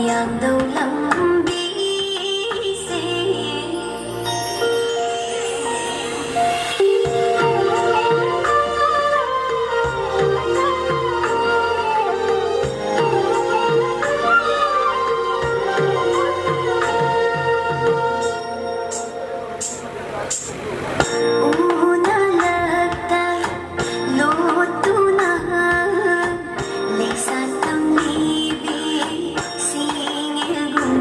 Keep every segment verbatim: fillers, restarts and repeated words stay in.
ꯌꯥꯡꯗꯧ ꯂꯝꯕꯤꯁꯦ꯫ ꯎꯅ ꯂꯛꯇ ꯂꯣꯠꯇꯨꯅ ꯂꯩꯁꯥ ꯇꯝꯂꯤꯕꯤ ꯁꯤꯡꯏꯜꯒꯨꯝ꯫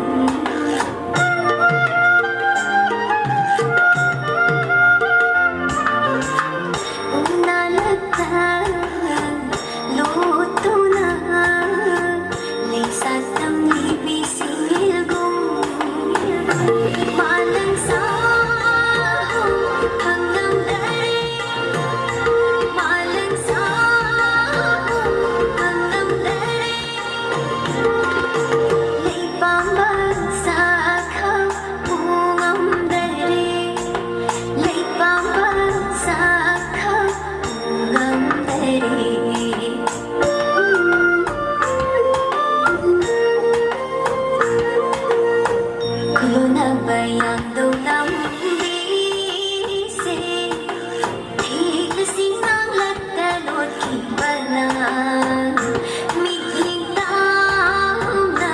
ꯎꯅ ꯂꯛꯇ ꯂꯣꯠꯇꯨꯅ ꯂꯩꯁꯥ ꯇꯝꯂꯤꯕꯤ ꯁꯤꯡꯏꯜꯒꯨꯝ꯫ ꯃꯥꯂꯪ ꯁꯥꯍꯨ ꯈꯪꯂꯝꯗꯔꯦ, ꯃꯥꯂꯪ ꯁꯥꯍꯨ ꯈꯪꯂꯝꯗꯔꯦ꯫ ꯂꯩꯄꯥꯝꯕ ꯁꯥꯈ ꯎꯉꯝꯗꯔꯦ, ꯂꯩꯄꯥꯝꯕ ꯁꯥꯈ ꯎꯉꯝꯗꯔꯦ꯫ ꯈꯨꯂꯨꯅꯕ ꯌꯥꯡꯗꯧ ꯂꯝꯕꯤꯁꯦ꯫ ꯊꯦꯛꯂꯁꯤ ꯉꯥꯡꯂꯛꯇ ꯂꯣꯠꯈꯤꯕꯅ ꯃꯤꯠꯌꯦꯡ ꯇꯥꯎꯅ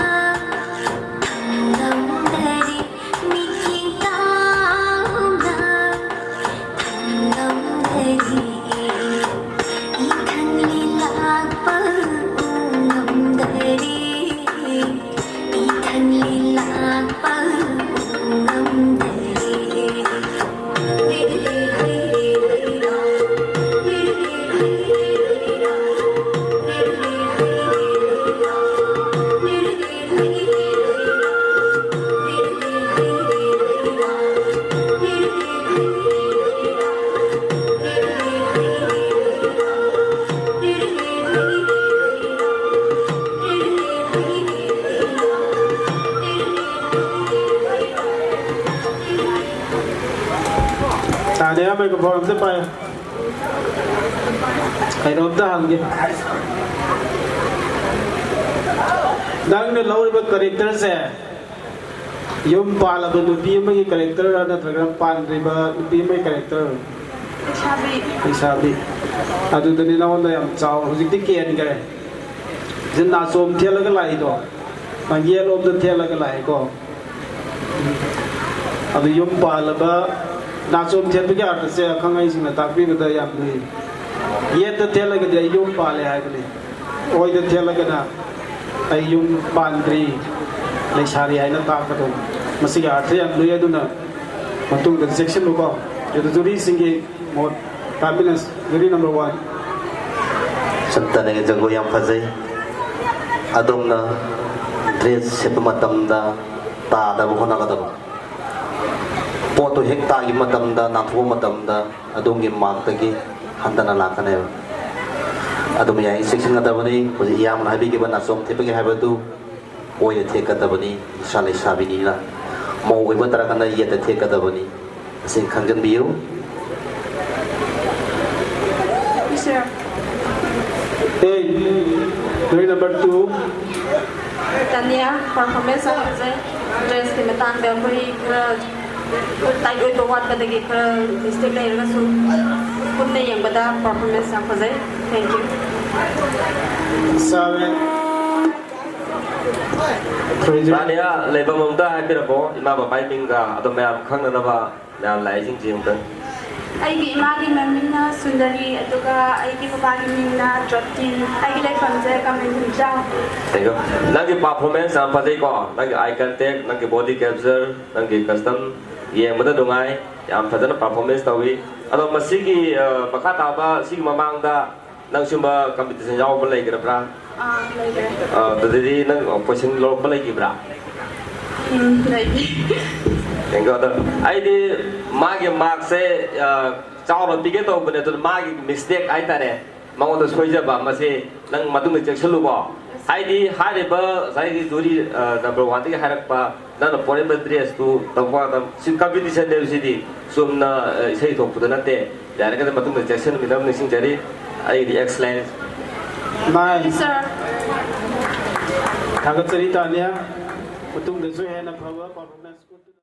ꯊꯝꯂꯝꯗꯔꯦ, ꯃꯤꯠꯌꯦꯡ ꯇꯥꯎꯅ ꯊꯝꯂꯝꯗꯔꯦ꯫ ꯏꯊꯟ ꯂꯤꯂꯥꯛꯄ ꯎꯉꯝꯗꯔꯦ, ꯏꯊꯟ ꯂꯤꯂꯥꯛꯄ ꯎꯉꯝꯗꯔꯦ꯫ ꯇꯥꯗꯦ, ꯃꯥꯏꯀ꯭ꯔꯣꯐꯣꯟ ꯑꯝꯇ ꯄꯥꯏꯌꯨ꯫ ꯀꯩꯅꯣꯝꯇ ꯍꯪꯒꯦ꯫ ꯅꯪꯅ ꯂꯧꯔꯤꯕ ꯀꯦꯔꯦꯛꯇꯔꯁꯦ ꯌꯨꯝ ꯄꯥꯜꯂꯕ ꯅꯨꯄꯤ ꯑꯃꯒꯤ ꯀꯦꯔꯦꯛꯇꯔꯔ ꯅꯠꯇ꯭ꯔꯒ ꯄꯥꯟꯗ꯭ꯔꯤꯕ ꯅꯨꯄꯤ ꯑꯃꯒꯤ ꯀꯦꯔꯦꯛꯇꯔ? ꯂꯩꯁꯥꯕꯤ꯫ ꯂꯩꯁꯥꯕꯤ꯫ ꯑꯗꯨꯗꯅꯤ ꯅꯉꯣꯟꯗ ꯌꯥꯝ ꯆꯥꯎ, ꯍꯧꯖꯤꯛꯇꯤ ꯀꯦꯟꯈ꯭ꯔꯦ꯫ ꯁꯤ ꯅꯥꯆꯣꯝ ꯊꯦꯠꯂꯒ ꯂꯥꯛꯏꯗꯣ, ꯌꯦꯠꯂꯣꯝꯗ ꯊꯦꯠꯂꯒ ꯂꯥꯛꯏꯀꯣ꯫ ꯑꯗꯨ ꯌꯨꯝ ꯄꯥꯜꯂꯕ, ꯅꯥꯆꯣꯝ ꯊꯦꯠꯄꯒꯤ ꯑꯥꯔꯊꯁꯦ ꯑꯈꯪ ꯑꯍꯩꯁꯤꯡꯅ ꯇꯥꯛꯄꯤꯕꯗ ꯌꯥꯝ ꯂꯨꯏ꯫ ꯌꯦꯠꯇ ꯊꯦꯠꯂꯒꯗꯤ ꯑꯩ ꯌꯨꯝ ꯄꯥꯜꯂꯦ ꯍꯥꯏꯕꯅꯤ, ꯑꯣꯏꯗ ꯊꯦꯠꯂꯒꯅ ꯑꯩ ꯌꯨꯝ ꯄꯥꯟꯗ꯭ꯔꯤ, ꯂꯩꯁꯥꯔꯤ ꯍꯥꯏꯅ ꯇꯥꯛꯀꯗꯧꯕ꯫ ꯃꯁꯤꯒꯤ ꯑꯥꯔꯊ ꯌꯥꯝ ꯂꯨꯏ, ꯑꯗꯨꯅ ꯃꯇꯨꯡꯗ ꯆꯦꯛꯁꯤꯜꯂꯨꯀꯣ꯫ ꯑꯗꯨ ꯖꯨꯔꯤꯁꯤꯡꯒꯤ ꯃꯣꯠ ꯇꯥꯕꯤꯅꯁꯤ꯫ Jury number one. ꯁꯝꯇꯅꯒꯤ ꯖꯒꯣꯏ ꯌꯥꯝ ꯐꯖꯩ꯫ ꯑꯗꯣꯝꯅ ꯗ꯭ꯔꯦꯁ ꯁꯦꯠꯄ ꯃꯇꯝꯗ ꯇꯥꯗꯕ ꯍꯣꯠꯅꯒꯗꯕ꯫ ꯄꯣꯠꯇꯨ ꯍꯦꯛ ꯇꯥꯈꯤꯕ ꯃꯇꯝꯗ, ꯅꯥꯟꯊꯣꯛꯄ ꯃꯇꯝꯗ ꯑꯗꯣꯝꯒꯤ ꯃꯥꯔꯛꯇꯒꯤ ꯍꯟꯊꯅ ꯂꯥꯛꯀꯅꯦꯕ꯫ ꯑꯗꯨꯝ ꯌꯥꯏ, ꯆꯦꯛꯁꯤꯟꯒꯗꯕꯅꯤ꯫ ꯍꯧꯖꯤꯛ ꯏꯌꯥꯝꯕꯅ ꯍꯥꯏꯕꯤꯈꯤꯕ ꯅꯥꯆꯣꯝ ꯊꯦꯠꯄꯒꯤ ꯍꯥꯏꯕꯗꯨ ꯑꯣꯏꯗ ꯊꯦꯠꯀꯗꯕꯅꯤ꯫ ꯏꯁꯥ ꯂꯩꯁꯥꯕꯤꯅꯤꯅ ꯃꯧ ꯑꯣꯏꯕ ꯇꯥꯔꯒꯅ ꯌꯦꯠꯇ ꯊꯦꯠꯀꯗꯕꯅꯤ꯫ ꯑꯁꯤ ꯈꯪꯖꯤꯟꯕꯤꯌꯨ꯫ Sir, ꯑꯦ, ꯖꯨꯔꯤ ꯅꯝꯕꯔ ꯇꯨ꯫ ꯇꯥꯅꯤꯌꯥ, performance ꯌꯥꯝ ꯐꯖꯩ꯫ ꯗ꯭ꯔꯦꯁꯀꯤ ꯃꯇꯥꯡꯗ ꯑꯩꯈꯣꯏ ꯈꯔ ꯇꯥꯏꯠ ꯑꯣꯏꯕ ꯋꯥꯠꯄꯗꯒꯤ ꯈꯔ ꯃꯤꯁꯇꯦꯛ ꯂꯩꯔꯒꯁꯨ ꯄꯨꯟꯅ ꯌꯦꯡꯕꯗ performance ꯌꯥꯝ ꯐꯖꯩ꯫ Thank you꯫ ꯆꯥꯔꯦ꯫ ꯐ꯭ꯔꯦꯖꯔ꯫ ꯇꯥꯅꯤꯌꯥ, ꯂꯩꯐꯝ ꯑꯝꯇ ꯍꯥꯏꯕꯤꯔꯛꯑꯣ, ꯏꯃꯥ ꯕꯕꯥꯒꯤ ꯃꯤꯡꯒ, ꯑꯗꯣ ꯃꯌꯥꯝ ꯈꯪꯅꯅꯕ ꯃꯌꯥꯝ ꯂꯥꯛꯏꯁꯤꯡꯁꯦ ꯑꯃꯨꯛꯇꯪ꯫ ꯑꯩꯒꯤ ꯏꯃꯥꯒꯤ ꯃꯃꯤꯡꯅ ꯁꯨꯟꯗꯔꯤ, ꯑꯗꯨꯒ ꯑꯩꯒꯤ ꯕꯕꯥꯒꯤ ꯃꯤꯡꯅ ꯖꯣꯇꯤꯟ꯫ ꯑꯩꯒꯤ ꯂꯩꯐꯝꯁꯦ ꯀꯃꯦꯟ ꯍꯤꯡꯆꯥꯡ꯫ Thank you. ꯅꯪꯒꯤ performance ꯌꯥꯝ ꯐꯖꯩꯀꯣ, ꯅꯪꯒꯤ eye contact, ꯅꯪꯒꯤ body capture, ꯅꯪꯒꯤ custom ꯌꯦꯡꯕꯗ ꯅꯨꯡꯉꯥꯏ, ꯌꯥꯝ ꯐꯖꯅ performance ꯇꯧꯏ꯫ ꯑꯗꯣ ꯃꯁꯤꯒꯤ ꯑ, ꯃꯈꯥ ꯇꯥꯕ ꯁꯤꯒꯤ ꯃꯃꯥꯡꯗ ꯅꯪ ꯁꯤꯒꯨꯝꯕ competition ꯌꯥꯎꯕ ꯂꯩꯈ꯭ꯔꯕ꯭ꯔꯥ? ꯑꯥ, ꯂꯩꯈ꯭ꯔꯦ꯫ ꯑ, ꯑꯗꯨꯗꯗꯤ ꯅꯪ position ꯂꯧꯔꯛꯄ ꯂꯩꯈꯤꯕ꯭ꯔꯥ? ꯎꯝ, ꯂꯩꯈꯤ꯫ Thank you. ꯑꯗꯣ ꯑꯩꯗꯤ ꯃꯥꯒꯤ ꯃꯥꯔꯛꯁꯦ ꯑ, ꯆꯥꯎꯅ ꯄꯤꯒꯦ ꯇꯧꯕꯅꯦ, ꯑꯗꯨꯅ ꯃꯥꯒꯤ mistake ꯍꯥꯏꯇꯥꯔꯦ, ꯃꯉꯣꯟꯗ ꯁꯣꯏꯖꯕ, ꯃꯁꯤ ꯅꯪ ꯃꯇꯨꯡꯗ ꯆꯦꯛꯁꯤꯜꯂꯨꯀꯣ꯫ ꯍꯥꯏꯗꯤ ꯍꯥꯏꯔꯤꯕ ꯉꯁꯥꯏꯒꯤ ꯖꯨꯔꯤ number one ꯗꯒꯤ ꯍꯥꯏꯔꯛꯄ, ꯅꯪꯅ ꯄꯣꯔꯛꯏꯕ dress ꯇꯨ ꯇꯧꯕ ꯀꯥꯟꯗ ꯁꯤ competition ꯅꯦꯕ, ꯁꯤꯗꯤ ꯆꯨꯝꯅ ꯑ, ꯏꯁꯩ ꯊꯣꯛꯄꯗ ꯅꯠꯇꯦ꯫ ꯌꯥꯔꯒꯗꯤ ꯃꯇꯨꯡꯗ ꯆꯦꯛꯁꯤꯟꯕꯤꯅꯕ ꯅꯤꯡꯁꯤꯡꯖꯔꯤ꯫ ꯑꯩꯒꯤꯗꯤ X line꯫ ꯅꯥꯏꯟ꯫ Sir, ꯊꯥꯒꯠꯆꯔꯤ ꯇꯥꯅꯤꯌꯥ꯫ ꯃꯇꯨꯡꯗꯁꯨ ꯍꯦꯟꯅ ꯐꯕ performance ꯎꯠꯇꯨꯅ